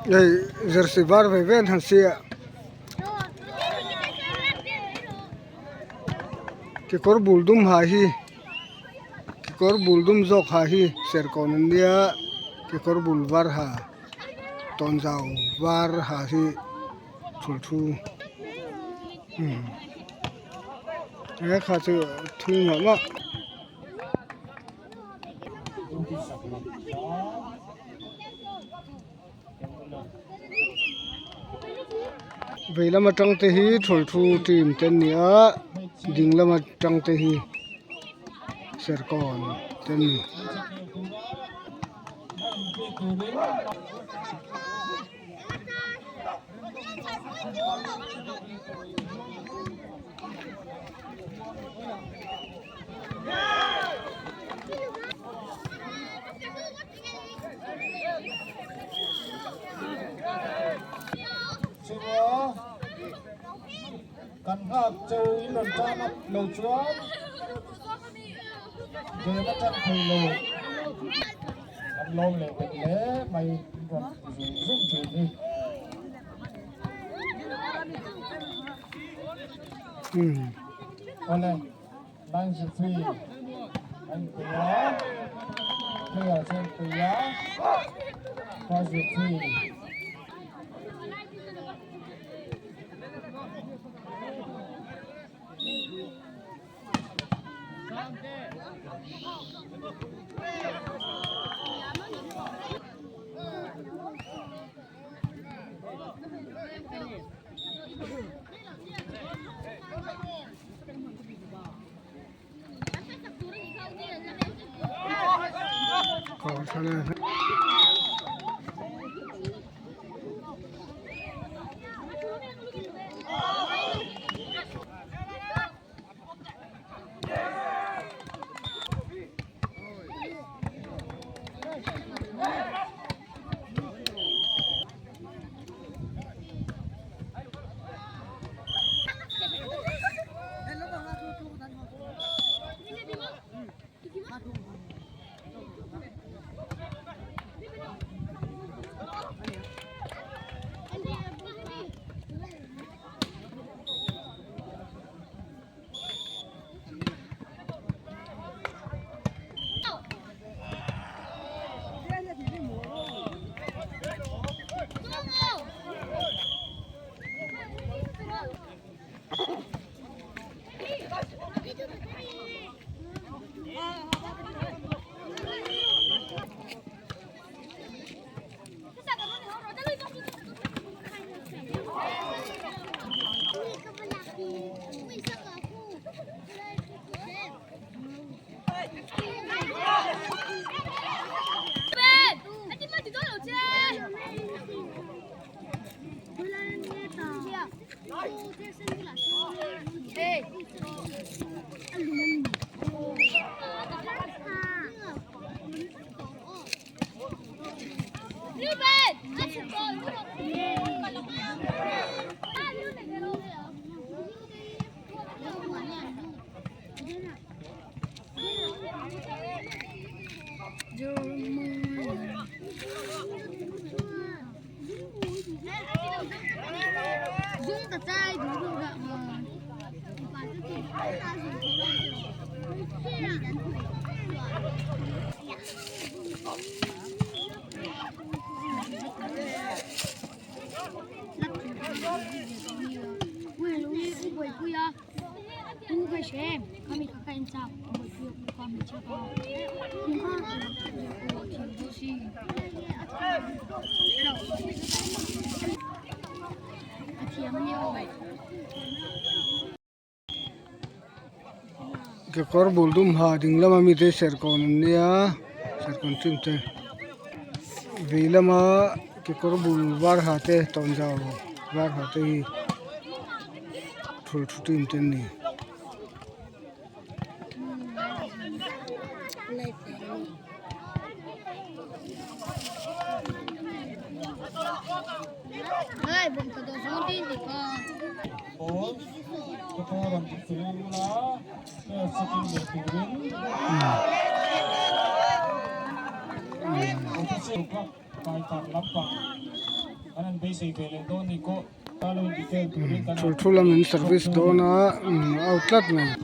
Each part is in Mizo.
Hei jersey var ve ve an han sia kekawr bul dum ha hi kekawr bul dum zawk ha hi serkawn an nia kekawr bul var ha tawnzau var ha hi thul thu umm he kha chu thui mah mah. Vei lam atang te hi thawlthu team te an ni a ding lam atang te hi serkawn te an ni. Kan nghak cho in rawn tan a lo chuan game a tan thei lo kan lawm leh bet hle mai in rawn ti zung zung thin hi. Awle. 93 an pui a player chu an pui a 53 kekawr bul dum ha ding lama mite serkawn an nia serkawn team te vei lama kekawr bul var ha te tawnzau var ha te hi thulthu team te an ni. Thul thul a min service dawn a out tlat mai.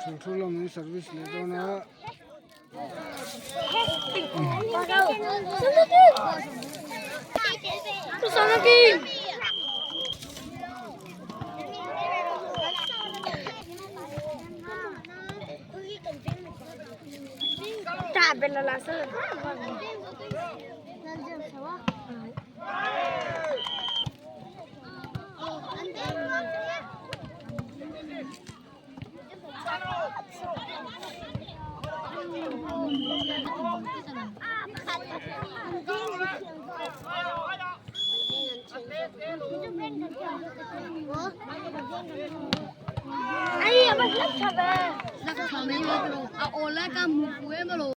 Thul thul lam in service leh dawn a.